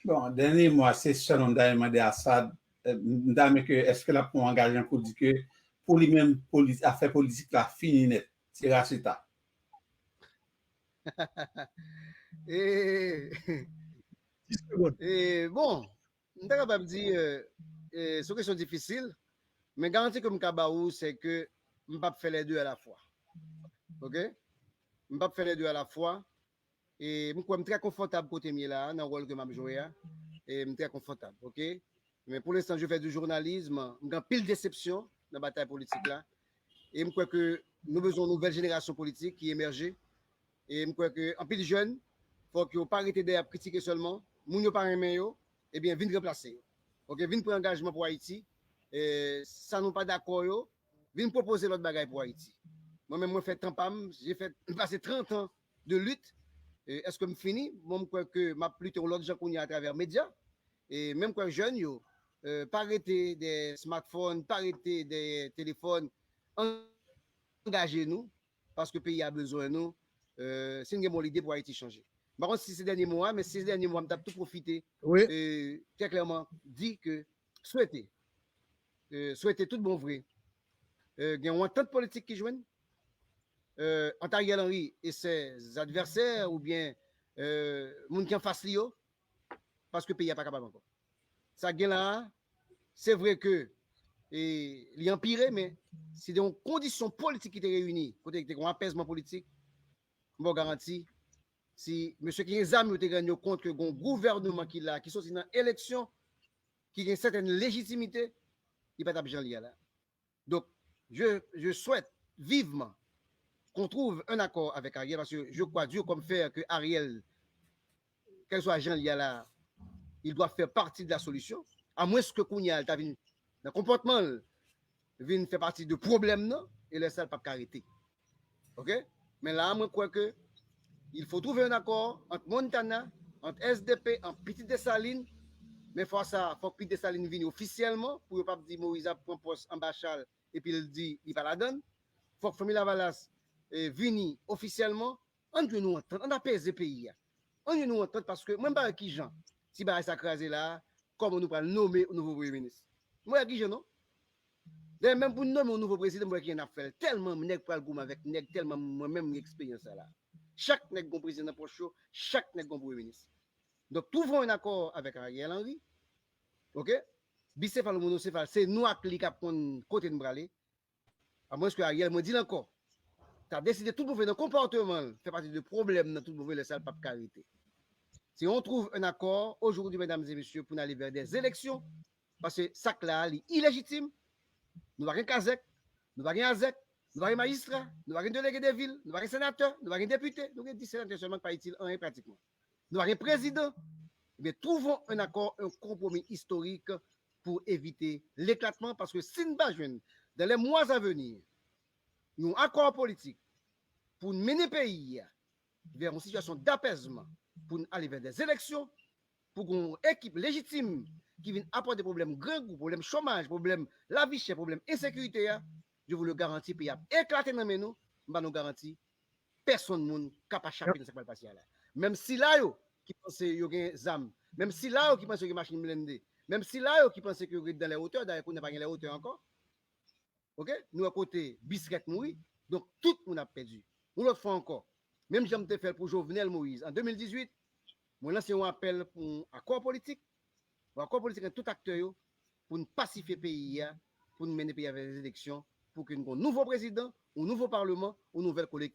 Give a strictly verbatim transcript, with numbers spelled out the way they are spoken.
Bon, dènye mo a, se sèlman m ta renmen mande Assad, eh, m ta renmen ke, èske l ap pran yon angajman pou di ke pou li menm, poli-, afè politik la fini nèt, se rase ta. E, e, bon, m ta kapab di, eh, eh, se yon kesyon difisil, men garanti ke m ka ba ou, se ke m p ap fè lè de alafwa. Oke? M p ap fè lè de alafwa. E m kwè m trè konfòtab kote m ye la a, nan wòl ke m ap jwe a. E m trè konfòtab, oke? Men pou lenstan, je fais du journalisme. M gen anpil desepsyon nan batay politik la. E m kwè ke nou bezwen yon nouvèl jenerasyon politik ki emèje. E m kwè ke anpil jèn, fòk yo pa rete dèyè ap kritike sèlman. Moun yo pa renmen yo, ebyen, vin ranplase yo. Oke, vin pran angajman pou Ayiti. E sa nou pa dakò yo, vin pwopoze lòt bagay pou Ayiti. Mwen menm, mwen fè tan pa m, j'ai fait, m pase trant an de lit. E èske m fini? Bon, m kwè ke m ap lite yon lòt jan kounye a atravè medya. E menm kwè jèn yo, eh, pa rete dèyè smartphone, pa rete dèyè telefòn, angaje nou, paske peyi a bezwen nou. Eh, si n gen bon lide pou Ayiti chanje. M pa konn si se dènye mo a, men si se dènye mo a, m t ap tou pwofite, eh, trè klèman di ke swete, eh, swete tout bon vre, eh, gen yon antant politik ki jwenn, eh, ant Ariel Henry e ses advèsè oubyen, eh, moun ki anfas li yo, paske peyi a pa kapab ankò. Sa gen la a, se vre ke, eh, li anpire, men si te yon kondisyon politik ki te reyini, kote ki te gen yon apèzman politik, m ba w garanti, si mesye ki gen zam yo te rann yo kont ke gen yon gouvènman ki la, ki soti nan eleksyon, ki gen sètèn lejitimite, li pa t ap jan li a la. Donc, je, je souhaite vivement qu'on trouve un accord avec Ariel, parce que je crois dur comme fer que Ariel, quel soit jan li a la, il doit faire partie de la solution. À moins que kounye a, l ta vin nan konpòtman l, vin fè pati de pwoblèm nan, e lè sa l p ap ka rete. Oke? Men la, mwen kwè ke il faut trouver un accord ant Montana, ant S D P, ant Pitit Desalin. Men fwa sa, fòk Pitit Desalin vini ofisyèlman pou yo p ap di Moïse ap pran pòs anba chal epi l di li pa ladann. Fòk Fanmi Lavalas, eh, vini ofisyèlman. Ann jwenn yon antant, ann apeze peyi a. Ann jwenn yon antant paske mwen m pa wè kijan si bagay sa kraze la a, kòman nou pral nome yon nouvo premye minis. Mwen wè kijan non. Dayè menm pou n nome yon nouvo prezidan, mwen wè kijan n ap fè l. Tèlman nèg pral goumen avèk nèg, tèlman mwen menm m gen eksperyans sa la. Chak nèg gon prezidan nan pòch yo, chak nèg gon premye minis. Donk, trouvons un accord avec Ariel Henry. Oke? Bisefal ou monosefal, se nou ak li k ap konn kote n prale. Amwenske Ariel, mwen di l ankò, ta deside tout bon vre nan konpòtman l, fè pati de pwoblèm nan tout bon vre, lè sa l p ap ka rete. Si on trouve un accord aujourd'hui, mesdames et messieurs, pou n ale vè dè eleksyon, paske sa k la a, li ilejitim, nou pa gen kazèk, nou pa gen azèk, nou pa gen majistra, nou pa gen delege de vil, nou pa gen senatè, nou pa gen depite, nou gen dis senatè sèlman ki pa itil anyen pratikman. Nou pa gen prezidan. Ebyen, trouvons un accord, un compromis historique pour éviter l'éclatement, paske si n pa jwenn, dans les mois à venir, yon akò politik pou n mennen peyi a vè yon sitiyasyon dapèzman, pou n ale vè dè eleksyon, pou gen yon ekip lejitim ki vin apòte pwoblèm grangou, pwoblèm chomaj, pwoblèm lavi chè, pwoblèm ensekirite a, je vous le garantis, peyi a ap eklate nan men nou, m ba nou garanti, pèsonn moun ka pa chape nan sa k pral pase a la. Menm sila yo ki panse yo gen zam, menm sila yo ki panse yo gen machin blende, menm sila yo ki panse ke yo ret dans les hauteurs, dayè kounye a pa gen les hauteurs ankò. Oke? Nou wè kote Bistrèt mouri, donk tout moun ap pèdi. Yon lòt fwa ankò, menm jan m te fè l pou Jovenel Moïse an de mil dizuit, mwen lanse yon apèl pou yon akò politik, yon akò politik ant tout aktè yo, pou n pasifye peyi a, pou n mennen peyi a vè dè eleksyon, pou ke n gen yon nouvo prezidan, yon nouvo palman, yon nouvèl kolektivite.